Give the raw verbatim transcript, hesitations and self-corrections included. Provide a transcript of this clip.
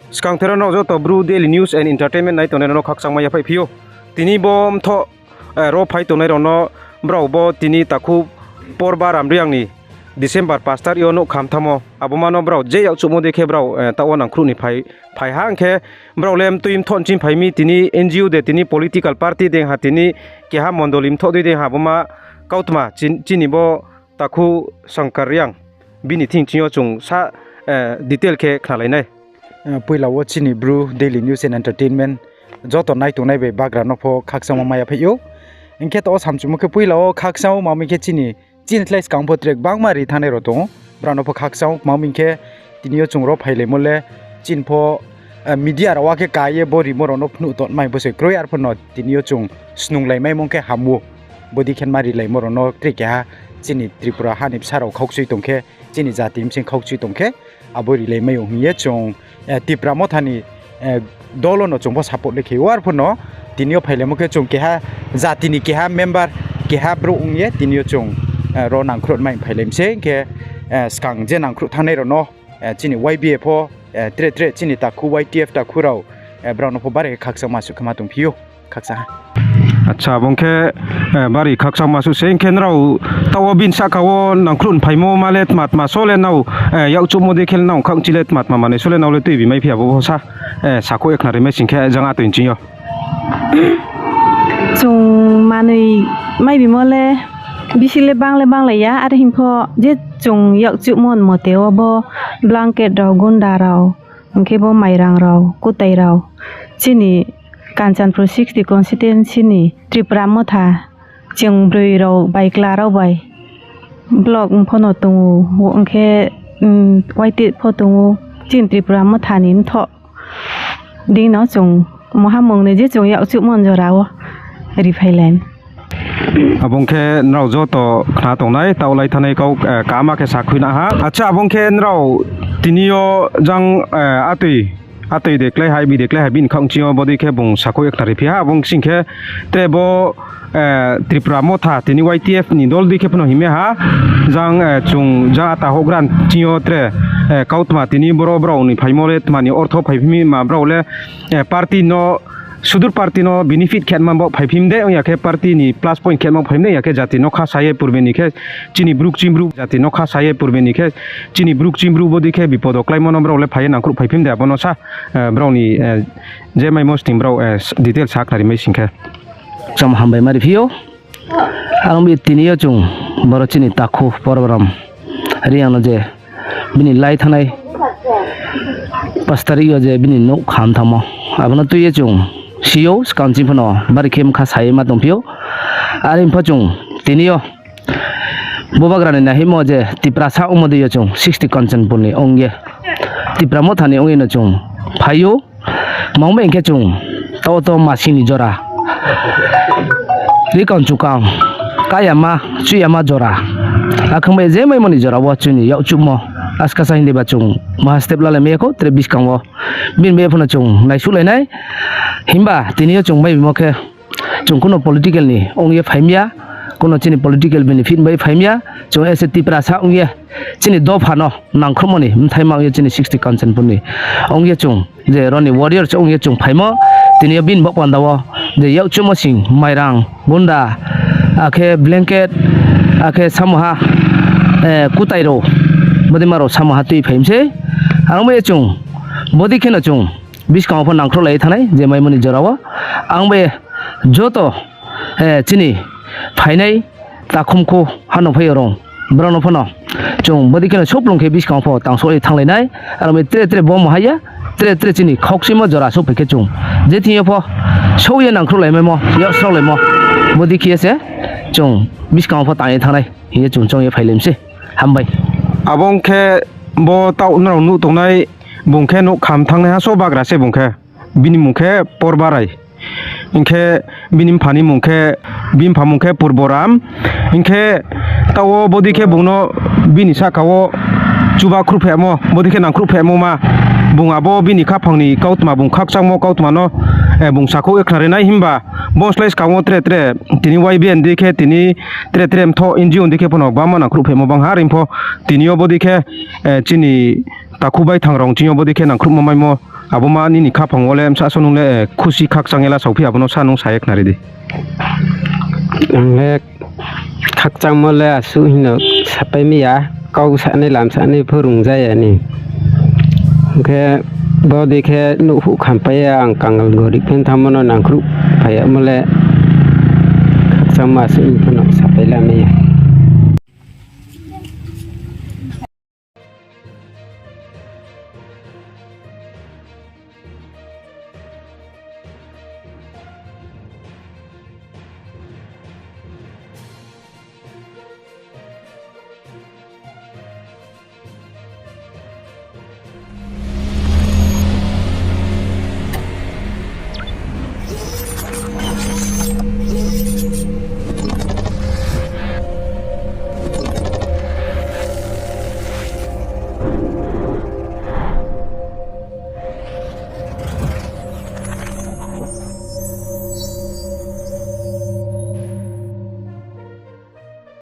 Skang thero no joto Bru Daily News and Entertainment nai tongnai rao no khakchangma yaphaih phi ou. Tini bo mthoh, eh, ro phai tongnai rao no brao bo tini takhu Porbaram Reang ni December pas tarik yo nouh kham thanngmo. Abo ma no brao je yakchuhmo dei khe brao, eh, taoh wo nangkhruh ni phai, phai ha hing khe brao le mtui mthoh nching phai mi tini N G O de tini political party dei ha tini keha mondoli mthoh dei dei ha abo ma kautma chin-, chini bo takhu Sangkar Reang bini thing ching yo chung sa, eh, detail khe khnalai nai. Eh, poila wo chini Bru Daily News and Entertainment joto nai tongnai bai bagra no pho khakchangma maya phaih ou. Hing khe taoh wo samchumo khe poila wo khakchang ou ma mi khe chini, chini slái skang pho tre gbangma ri thanngnai rao tong ou. Brao no pho khakchang ou ma mi khe tini yo chung ro phailaimo le chini pho, eh, media rao wa khe ka ye bo rimo rao no phnuh tongmai bo se kroi arphuh no tini yo chung snunglaimaimo khe ham ou. Bodei khe ma rilaimo rao no tre keha chini Tripura ha ni bsa rao khaukchui tong khe, chini jati bsing khaukchui tong khe, abo rilaimai ou hing ye chung, eh, Tipra Motha ni, eh, dol no chung pho support le khe ou arphuh no tini yo phailaimo khe chung keha jati ni keha member, keha brouh ong ye tini yo chung, eh, ro nangkhruh mai phailai mi se hing khe, eh, skang je nangkhruh thanngnai rao no, eh, chini Y B F pho, eh, tre tre chini takhu Y T F takhu rao, eh, brao no pho bari khakchangma suh khe ma tongphi ou. Khakchang ha. Acha, abo ong khe, eh, bari khakchangma suh se hing khe nrao taoh wo bini sahka wo nangkhruh ni phaimo ma le tma tma so le nrao, eh, yakchuhmo dei khe le nrao khakchi le tma tma manoi so le nrao le tuibi mai phi abo pho sa, eh, sakhouh ye khnari mai sing khe jang atoi nching yo. Chung manoi maibimo le bisi le bang le banglai ya, are hing pho je chung yakchuhmo mote wo bo blanket rao, gunda rao, hing khe bo mairang rao, kutai rao, chini Kanchanpur sixty constituency ni Tripura Motha, chung broi rao bai, kla rao bai, block ong pho no tong ou, ong khe, mm, Y T F pho tong ou, chini Tripura Motha ni mthoh dei no chung maha mung ni je chung yakchuhmo jora wo riphailai. Abo ong khe nrao joto khna tongnai, taoh lai thanngnai kau, eh, kama khe sakhui na ha. Acha, abo ong khe nrao tini yo jang, eh, atoi, atoi de klái hai, bi de klái hai, bini khaoh nching yo bodei khe bung sakhouh ye khnari phi ha, abo ong sing khe tre bo, eh, Tripura Motha tini Y T F ni dol dei khe phano himya ha, jang, eh, chung jang ata houhgra nching yo tre, eh, kautma tini boro brao ni phaimo le tma ni ortho phaiphi mi ma brao le, eh, party no, sudur party no benefit khe ma bo phaiphi mi de, ong ya khe party ni plus point khe ma phaiphi mi de, ya khe jati no kha sa ye purbe ni khe chini Bru kching Bru jati no kha sa ye purbe ni khe chini Bru kching Bru bodei khe bipod wo kláimo no brao le phai ye nangkhruh phaiphi mi de, abo no sa, eh, brao ni, eh, je maimo sting brao, eh, detail sa khnari mai sing khe. Cham hambai mari phi ou. Ang bi tini yo chung boro chini takhu Porbaram Reang no je bini lai thanngnai pas tarik yo je bini nouh kham thanngmo, abo no tui ye chung si ou, skang ching phano bari khe mkha sa ye ma tongphi ou. Are pho chung tini yo bo bagra ni naihimo je Tiprasa ongmo dei yo chung sixty Kanchanpur ni ong ye, Tipra Motha ni ong ye no chung phai ou. Mangma hing khe chung taoh to masing ni jora, rikang chukang, kayama chuyama jora, akhang bai je maimo ni jora wo chini yakchuhmo askasa hing dei ba chung maha step lalai mai ya khou, tre buskang wo bini bai phano chung naisuhlai nai. Himba tini yo chung maibimo khe chung kuno political ni ong ye phai mi ya, kuno chini political benefit bai phai mi ya, chung as a Tiprasa ong ye chini dopha no nangkhruhmo ni bthai ma ong ye chini sixty Kanchanpur ni ong ye chung je rao ni warrior se ong ye chung phaimo, tini yo bini baoh panda wo je yakchuhmo sing mairang, gunda, akhe blanket, akhe samoha, eh, kutai rao, bodei ma rao samoha tui phai mi sei. Ang bai ye chung bodei khe no chung buskang wo pho nangkhruhlai ye thanngnai je maimo ni jora wo. Ang bai joto, eh, chini phainai takhumkhu ha no phai yo rao, brao no phano chung bodei khe no souhplung khe buskang wo pho tangsoh ye thannglai nai. Aro mi tre tre bo mo hai ya, tre tre chini khaukchimo jora souhphai khe chung je thing yo pho souh ye nangkhruhlai maimo, yaksraolai mo, bodei khe ye se chung buskang wo pho tang ye thanngnai hing ye chung choung ye phailai mi sei. Hambai. Abo ong khe bo taoh nrao nuh tongnai bung khe nouh kham thanngnaiha so bagra se bung khe. Bini mung khe Porbarai. Hing khe bini mpha ni mung khe, bini mpha mung khe Purboram. Hing khe taoh wo bodei khe bung no bini sahka wo chuba khruhphehmo, bodei khe nangkhruhphehmo ma. Bung abo bini khaphang ni kautma, bung khakchangmo kautma no, eh, bung sakhouh ye khnari nai himba, bo slái skang wo tre tre tini Y B N dei khe tini tre tre mthoh N G O dei khe phano gbangma nangkhruhphehmo bang ha, are pho tini yo bodei khe, eh, chini takhu baithang rao ching yo bodei khe nangkhruhmo maimo, Abo ma nini khaphang wo le bsa so nung le khusi khakchang ye la saophi, abo no sa nung sa ye khnari di. Ang le khakchangmo le asuh hing no sapai mai ya, kau sanai lam sanai pho rungja ya ni. Hing khe bo dei khe nouh huh khampai ye ang kangal gorib khe thanngmo no nangkhruh phai yagmo le khakchangmo asuh hing pho no sapai la mai ya.